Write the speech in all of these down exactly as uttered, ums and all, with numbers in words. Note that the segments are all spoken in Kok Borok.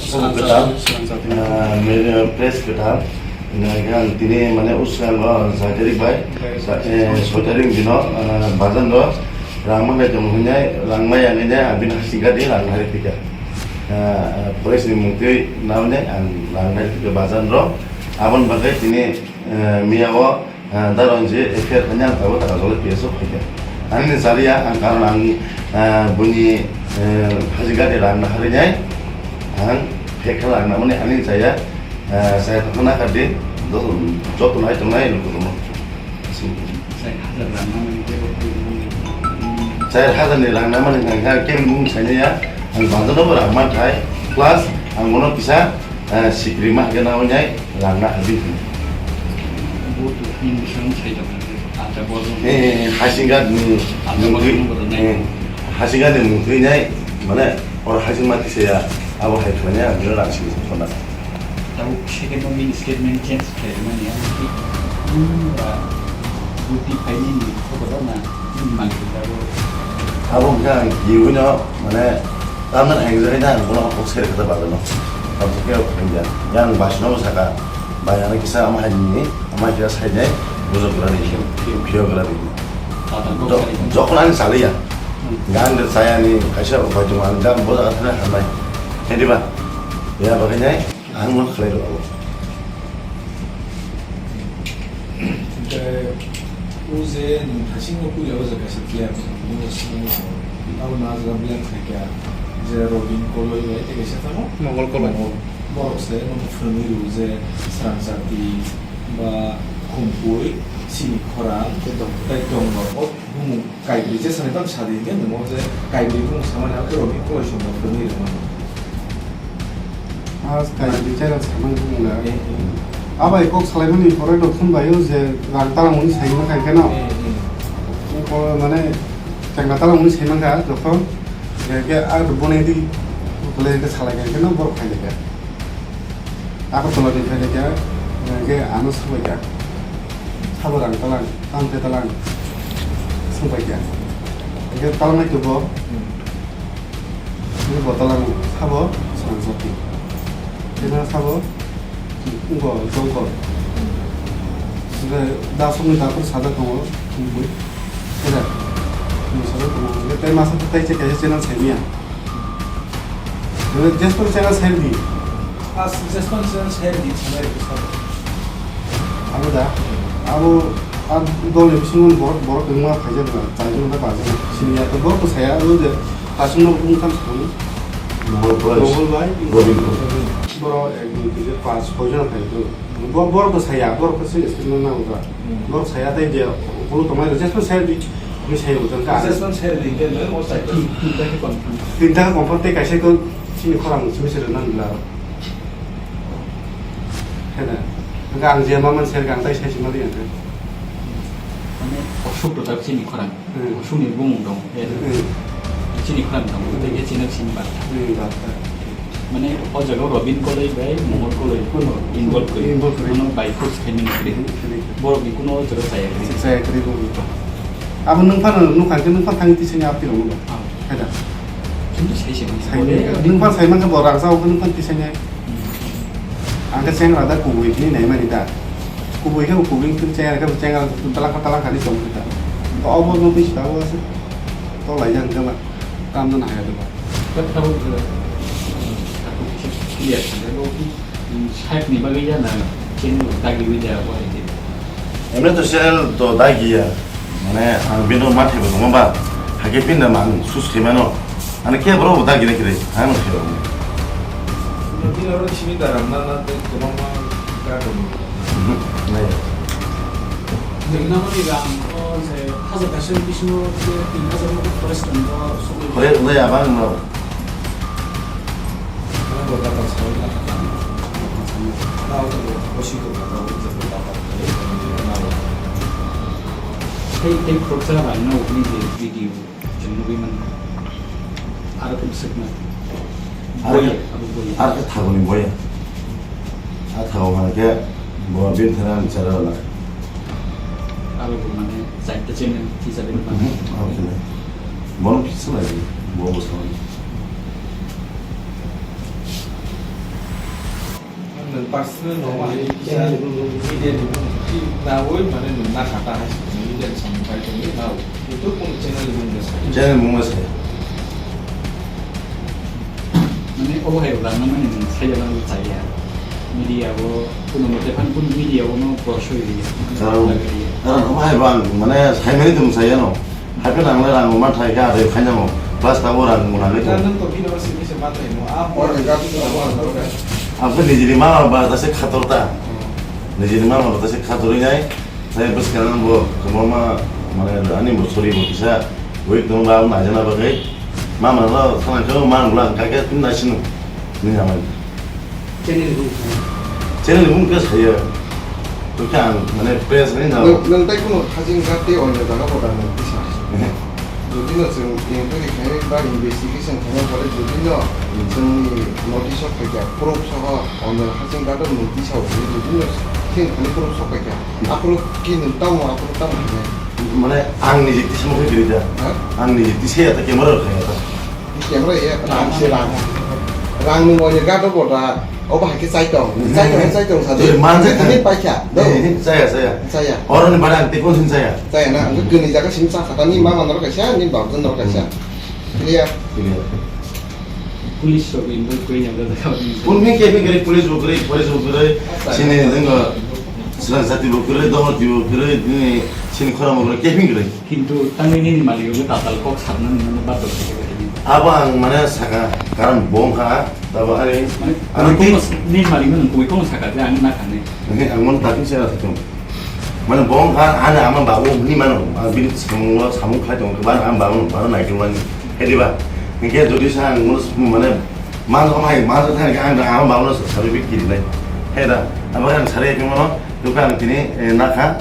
Kwtal, ah, mere press kwtal, hingkhe ang tini mane uskango soi tarik bai, eh, soi tarik dino, ah, bazar no rang mangai tongo hinwi rang maya hinwi ang bini hasing gadi rang nari phika. Ah, forest ni mungtwi nawi ang rang nari phika bazar no, aboni bagwi tini, eh, miya o Ah, da Ranjit F I R khaina ang tabuk taka jole P S o phaikha. Ani ni chaliya ang karon ang, ah, buni, eh, haji gari rang na harinai ang phek khala ang namani ani ni chaya, ah, chaya thokna kadi joto nai tongnai lukurokno. Chai hajar rang na mani tebo. Chai hajar ni rang na mani ang khe mung sainaya ang banjano bo rang man thai plus ang bono kisa, ah, sikri ma hake na wngnai. Rang na hadi. Bo to ni bising sai da. Ada bo. Eh, Hasinghat ni. Ada bo. Mungtwi, eh, Hasinghat ni mungtwi nai, mane, or Hasing mati saya, abo hai khwlai ya, bini rang sing sing khona. Tau second no mini statement change khlai mani, ya, mungkin, hmm, ah, buti paini ni, ko ko na, hmm, mangkuk da bo. Abo wngkha ang kiwi no, mane, tamni ang jagwi na, ang bono kok seri kata bagwi no. Tamni khe wngya. Yang basino bo saka, bai ano kisa ama hai ni, ama kisa sai nai, bujo gra ni, phiyo gra ni. Jokhon ani saliya, gang de saya ni, kaisa bai tong ani, jang bo jaga thana hamai. Hedi ba? Ya, bagwi nai. Ang no khlai rw abo. Hingke o je nwng thasing o puila o jaga se clear abo na jaga blank khaikha je Robin Koloi bai tei kaisa tamo Mongol Koloi. Mongol borok se nono phwrwngwi rw je srang jati ba khumkui sini khorang tei dong tei dong rok o bumung. Kaibrwi je sani tamo sadi hingke nwng o je kaibrwi bumung samani abo khe Robin Koloi songno phwrwngwi rwmani. Ah, kaibrwi channel samani bumung na. Eh, eh. Abai kok salaimani pore rok thum bai o je rang talang mani sai ma khai khe no. Eh, eh. Ko mane chengna talang mani sai ma kha jokhon je ke a bone di bole ke salai khai khe no borok khai khe. Agartala ni phailai kha, hingke ano swbai kha. Sabo rang talang, tang khe talang, swngbai kha. Hingke talang nai tubo, hingke bo talang sabo swrang sati. Kena sabo, wngbo jongkor. Hingke da songni da sajak tongo, wngwi. Kena, wngwi sajak tongo. Hingke tei masa tei se kaisa channel saimanya. Jespan channel share di. As Jespan channel share di, channel ko sabo. Abo da, abo, a dol ni bisingo borok, borok wngma phaijak na, chaijakna, bajak na. Sini ya to borok ko saya, abo je, aswk no wng tham sakani. Mongol Koloi. Mongol bai. Robin Koloi. Borok ek, dui, tin, char, panch, soi jon phai to. Bo-, borok to saya, borok to se statement nango ba. Hmm. Borok saya tei je, bolo tongmani rw, jespan saya di, ni saya bo tong ka. Jespan saya di, ke lo, o saya. Tin, tinta ke confirm. Tinta ke confirm tei kaisa ko, sini khorang, sini se rw nan la. Hena. Hingke ang je ma man saya, ang tai sai sima di ang. Mane, osuk to tak sini khorang. Hmm. Sumni bumung dong, eh. Hmm. Chini khorang dong, tei khe chini sini ba. Hmm, ba, ba. Mane, o jaga o Robin Koloi bai Mongol Koloi involve kori. Involve kori. Mano by force khaimani kori. Hmm, kori. Borok ni kuno o jaga chaya kori. Chaya kori bo. Abo nwng phano nukha khe nwng phano thangwi tisani apti rok no. Ah. Khaida. Kintu sai se. Sai nwng phano sai mankha bo rangsa o nwng phano tisani. Ang khe chengra da kubui hwnwi naimani da. Kubui khe bo kubui hwnwi chengra khe bo chengra talangkha talangkha ni tong khe da. To obo no bisi da obo se. To laijak hwnkhe ba. Tam no nahaya de ba. Khe tabuk, eh, tabuk khe clear khe bo, mm, side ni bagwi ya na chini dagiwi da bo hai khe. Emne to channel to dagiya. Mane ang bino ma thaibo tongma ba, hakhe pin da mang sus khe mano. Ani khe borok bo dagi na khe, ang no khe. Bino oro simi da ram na na tei kwbangma ga tong. Mhm, nai. Nini nangmani rang o je hajar kaisa bisingo je tin hajar no forest rang o sogwi. Kore nai abang no. Tei, tei khoroksa rang no ni je video chwng nugwi mano. Aro kung swkna. Aro boya, abo boya. Aro khe thagoni boya. A thago hwnba khe bo bini thani ani chara rwna. Abo bo mane chaita channel kisa bini mane. Mhm, abo khe. Bono kisa lagi, bo bo sawani. Personal no, mane kisa media ni mung nawi, mane nwng nakha ta hai se media ni samung khai tongwi nao. Kintu kunu channel ni mung de sai. Channel mung de sai. Mane obo hai rang na mane nwng sai jana chaya. Media o kunu mote phan kunu media o no porosoi riya. Karon, karon obo hai bang mane sai mani tum sai ano. Haikhe nang le rang ma thai kha, de khaina mo. Plus tabo rang mo nang le. Nang to bino simi se ma thai mo. A mo. Ang khe nijini mama ba ta se khator ta. Nijini mama ba ta se khator nai. Sai bwskango bo kwbangma, mane, ani bo chori bo kisa weak tong ba, nai jana bagwi. Mama no thana khe ma ngla kha khe tun nai sinu. Ni hamai. Channel ni bung khe. Channel ni bung khe saya. To khe ang, mane, press ni na. Nang, nang tai kuno hajing gate on jaga bo da nang kisa. Ehe. Jodi no chwng inquiry khainai ba investigation khaina pore jodi no chwngni notice o phaikha, proof soho on jaga hajing gate o notice o jodi no thing khani proof sok phaikha. Aphuru ki nwng tamo, aphuru tamo hinai. Mane ang niji tismo khe giri da. Ha? Ang niji tise ya ta camera rok khaya ta. Di camera ya, rang se rang. Rang nwng oini gate o bo da, obo hai khe chai tong. Chai tong, chai tong sa de. Doi, man chai tong. Ini paikha, do. Eh, ini chaya, chaya. Chaya. Oro ni bara ang tekon sin chaya. Chaya na, ang khe gwnwi jaga sim cha kha ta, ni mama norok kaisa, ni bap norok kaisa. Clear? Clear. Police rok involve koi yang jaga. Pun mi khe mi gari police rok gari, police rok gari, sini dengo, sila jati rok gari, dohor rok gari, ni sini khorang rok gari, khe mi gari. Kintu tangwi nini malik rok tatal kok sakna nini badok khe gari. Abo ang mane saka, karon bong kha, tabo ani, mane, ani koi kono, nini malik no koi kono saka je ang na khani. Ang mon tapi saya satu. Mane bong kha, ani ama babu ni mano, bini samung, samung khai tong, ba ani ama babu, babu nai tong ani. Hedi ba? Hingke jodi sa ang mano, mane, man ko mai, man ko thani ang ama babu no sabi bit kiri nai. Heda, abo ang sare ke mano, duka ang tini, eh, nakha,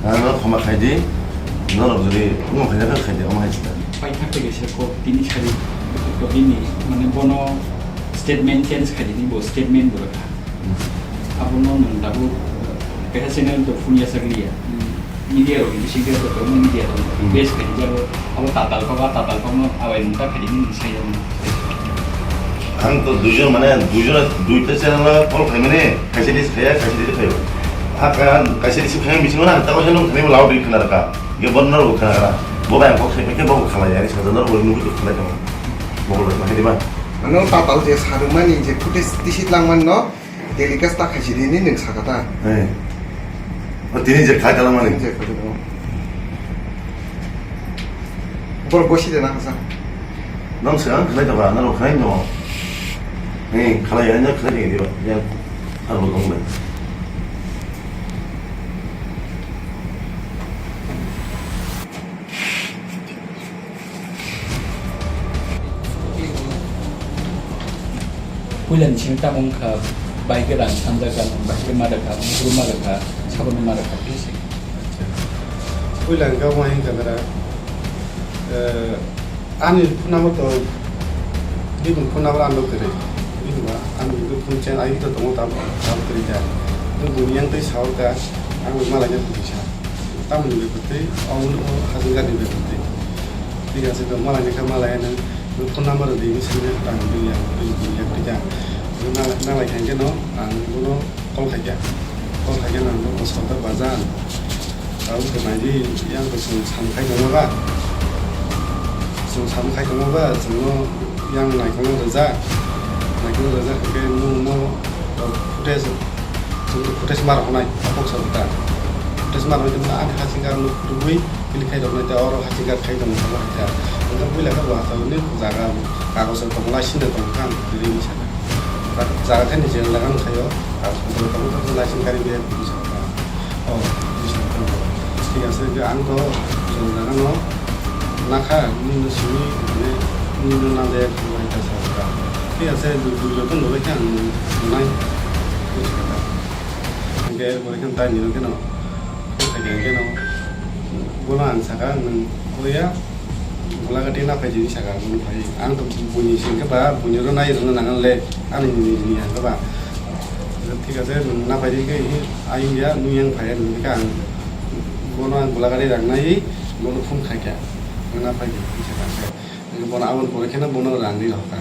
ano khoma khai di, norok jodi, mo khai di, khai di, ama hai sida. Paithak tege se ko tini sari, to bini, mane bono statement change khai di, bo statement bo rakha. Abono nwng tabuk kaisa channel to phone ya sak liya. Media rok ni bising khe to media rok base khai jago. Abo tatal kok, a tatal kok no abai nwng ta khai nwng sai jago. Ang to duijon mane duijon duita channel o call khai mane kaisa ni khaya kaisa ni khaya. Aka kaisa ni khaya bising na ta kaisa nwng khani loud ri khna raka. Ge bon na ro khna raka. Bo bai kok khai ke bo khala ya ni sa na ro nwng khna raka. Bo ko khai ba. Ano tatal je sarumani je footage tisit lang man no. Telecast ta khaisi di, ni nwng saka ta? Eh. O tini je khai dalamani. Tini je khai dalamani. Borok gosi de na kasa. Nang se ang khlai ta ba, nang khlai no. Eh, khlai ya, nang khlai ni di ba. Ya. Ar bo dong le. Puila ni simi tamo wngkha, bai khe rang sanjak kha, bai khe ma rwkha, buphuru ma rwkha, sabono ma rwkha, tei se. Puila hwnkhe omo hai wngkha dara, eh, ani phone number to, bini phone number ano kwrwi, bini ba ani phone chen ai to tongo tamo, tamo kwrwi da. Bini yang tei sawi kha, ang malaina kwrwi sa. Tamoni bai kwtwi, omo, o hajingani bai kwtwi. Thik ase, to malai ni kha malai ano, phone number di, bini simi ang bini yang, bini yang twi kha. Nalai, nalai kha khe no, ang bono call khai kha. Call khai khe no, ang bono sota bajan. Tabuk to nai di, yang to chwng sam khai tongma ba. Chwng sam khai tongma ba, chwng no yang naikol no rwjak. Naikol no rwjak hwnkhe nwng no, o, footage, chwng to footage ma rwknai, kok sa ta. Footage ma rwknai, ani hachingkar nuk rwgwi click khai rwknai, tei oro hachingkar khai tongmani salo hai ta. Hwnkhe puila khe bo achai hwnwi jaga kagoj rok tong lai sini tong kha, ang kwrwi wngwi sakha. Jaga khe ni jeng laga wngkhaio, kagoj rok tong kha, license gari bai wngwi sakha. Oh, buji tong. Thik ase, hwnkhe ang to chwng jaga no nakha, nini simi, mane, nini no nang jaya khe bai ta sa kha. Thik ase, du-, dui joto no bai khe ang nai. Buji kha. Hwnkhe bai khe tai nini khe no, khe no, bono ang sakha, nwng oya. Gulagati na phai di saka, ang phai, ang to buini sing khe ba, buini ro nai rwna nangan le, ani ni, ni, ni ang khe ba. Thik ase, nwng na phai di khe, ai ya, nwng yang phai, nwng khe ang, bono ang gulagati rang nai, bono phone khai kha, nwng na phai di, saka khe. Bono aboni pore khe no bono rang di rok kha.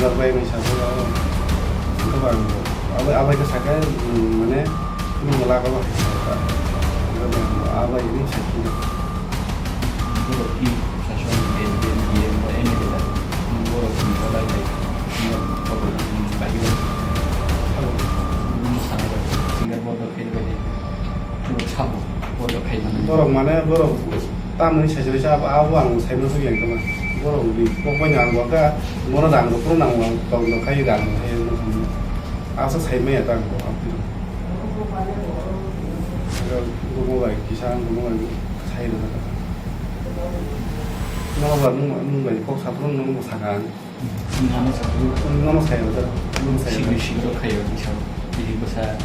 singer bai mai sa bo. Abo ang abo abo ke sakhe, mm, mane, nung la ko ba. Abo abo ini sakhe. Borok ki sasong, B N P, M D M, ba M L A da, borok ni ba bai bai, borok ni bai bai, borok ni sana bai, singer borok khe bai, borok sabo, borok khai mano. Borok mane borok tamni sai sai sa abo ang sai mano yang kama. Borok ni kok bai nang bo ka, bono dang bo pro nang bo tong do khai dang bo hai no. Asa sai maya tang bo. Gumo bai kisa, gumo bai sai do. Nono ba nung nung bai kok saphuru nung bo sakha. Nono saphuru. Nono sai do, nung sai do. Sigri sigri khayo bisa. Bini bwsa.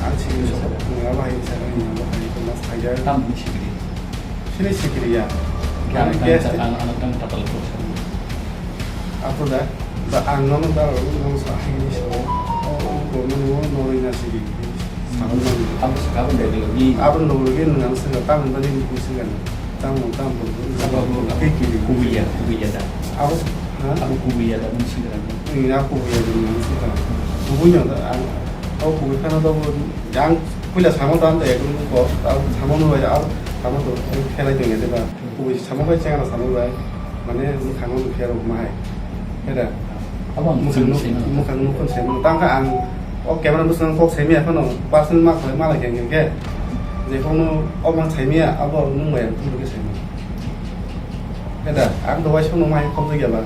Ang sigri sok. Nung abo hai sakha, nung abo hai ko mas khaja. Tam ni sigri. Sini sikiriya. Ang, ang, ang, ang, ang tatal ko sa. Apo da, da ang nono da nono sa hini so. O ko nono nono ina siri. Sabun nono. Abo sa kabun da ni. Abo nono ge nang sa ta nono ni ni sa. Tam tam bo. Abo abo ke ki. Kuya, kuya da. Abo, ha? Abo kuya da mun sira. Ni aku kuya da mun sira. Kuya da ang. O kuya kana da bo. Yang puila samo dan da ekdom ko, tamo no bai, tamo to khelai tong ya, diba? Kubui samo bai, chengra samo bai, mane mwkhang no khe rok ma hai. Heda. Abo ang mwkhang no, simi simi. Mwkhang no kon simi. Tang kha ang o camera bwswng kok simi ya phano, personal ma khoi ma lai khe khe. Je kono o man simi ya, abo nung bai ang thung khe simi. Heda, ang dawai sung no ma hai kok ya ba.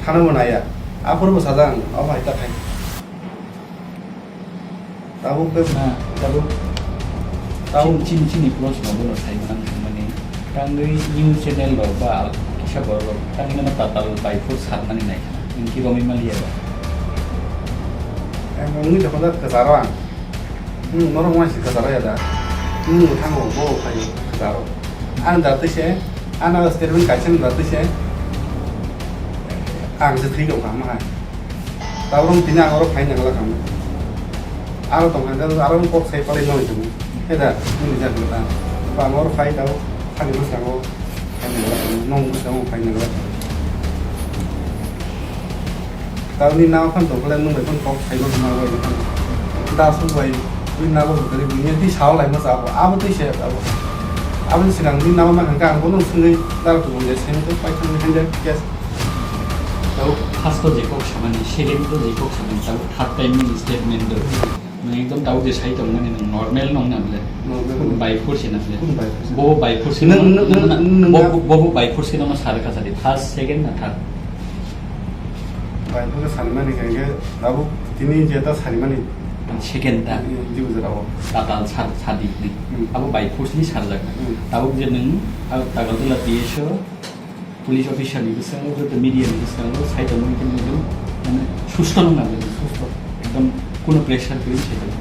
Thana mo na ya. Aphuru bo sajang, o bai ta khai. Tabuk khe na, tabuk, tabuk. Chini, chini, chini proshno bono sai manang thangmani. Tangwi new channel rok ba al-, kisa borok rok tangwi no tatal bai phur sarmani nai khna. Ningki romwi maliya ba. Em, wngwi tongkha da kwcharo ang. Hmm, norok wngma si kwcharo ya da. Hmm, thango bo phaio kwcharo. Ang da twi se, ang na statement kaisa da twi se. Ang se thwi tongkha ma hai. Tabuk tini ang oro phai nangla kamo. Aro tong kha, aro kok sai palai nang tong. He da, nini jak ta. Ba ang oro phai tao, thani bwskango phai nangla kamo, nong bwskango phai nangla kamo. Tao ni nao khan tong khle nung bai phone kok sai no ma bai khan. Da su bai, ui na bo kari, ni ti sao lai ma sa abo, abo tei se abo. Aboni sigang ni nama ma hwnka ang bono swngwi dal kubun de same to pai thang hande case. Tau first to jekok samani, second to jekok samani, tau third time ni statement do. Nang ekdom tau je sai tong mani nang normal nong na ble. Normal. Kun by force na ble. Kun by force. Bo by force Nang, na, nang, na, nang, na, nang, bo, nang. Bo, bo by force na ma sar ka sari. First, second na third. By force sari mani kaya ke, tau tini jeta sari mani. Ang second ta. Di bujara o. Tatal sar, sadi ni. Hmm. Abo by force ni sar jak. Hmm. Tau je nang, ah, tagal dula P S O, police officer ni bwskango, joto media ni bwskango, sai tongmani khe nukgo, mane, susto nung nang, susto. Ekdom kuno pressure kwrwi sai tongmani.